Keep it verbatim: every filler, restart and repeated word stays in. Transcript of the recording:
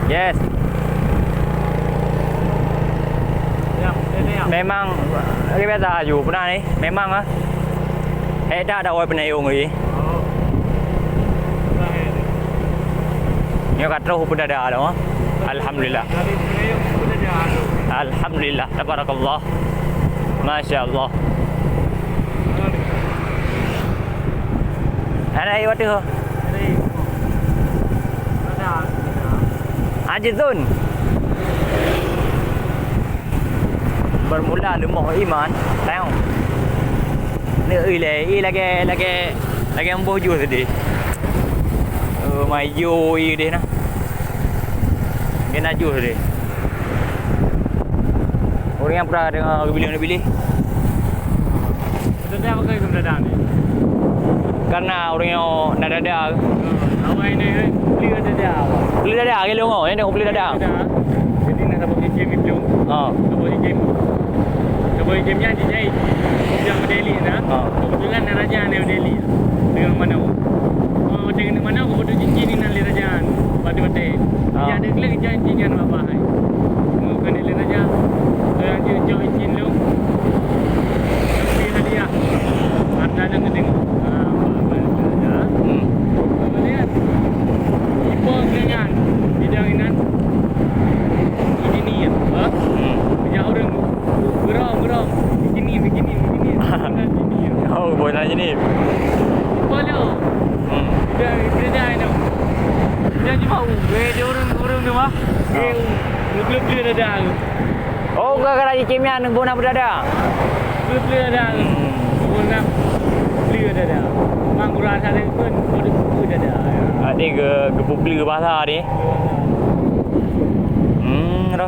Yes. Memang, eh, biasa aju pernah ni. Memang ah. Eh, dah ada awal pernah yung lagi. Nyoe ka troh peudada dah, ah. Alhamdulillah. Alhamdulillah, tabarakallah. Masya Allah. Ada air water. Haji Zun. Bermula leumoh iman, tayong. Ni ui lé, i lagèe, lagèe, lagèe amboh jus tadi. Oh, mai jo i deh nah. Kena jus deh. Orang yang pernah dengar bilih nak bilih. Betul dah pakai ke belakang ni? Karena orang yang nak dada. Awai ni, eh, beli dada awak. Beli dada, kali orang, eh, tengok beli dada. Jadi nak dapat cincin ni belum? Ha. Dapat cincin. Dapat cincin yang dijahit. Yang model ni dah. Ha. Kebetulan nak raja ni model ni. Dengan mana? Oh, dengan mana aku butuh cincin ni nak lé raja. Batik-batik. Ha. Ya, ada kena cincin yang apa? Bukan dia raja. Orang dia jauh cincin lu. Tapi hadiah. Harta dan gedeng. Ah, apa, apa, apa. Hmm. Kemudian, ipo dengan bidang inan. Ini ni, apa? Hmm. Yang orang gerong, gerong. Begini, begini, begini. Bukan ini. Oh, bukan ini. Ipo lu? Hmm. Dia, dia dah, dah. Dia cuma, uh, dia orang, orang tu mah. Ah. Dia, uh, dia, dia dah. Oh, gara-gara cicém nyan guna peudada? Peue-peue dada. Hmm. Guna peue dada. Mang gura asai pun, peue dada. Adik ke, geupeupeue bahasa ni. Hmm, dah.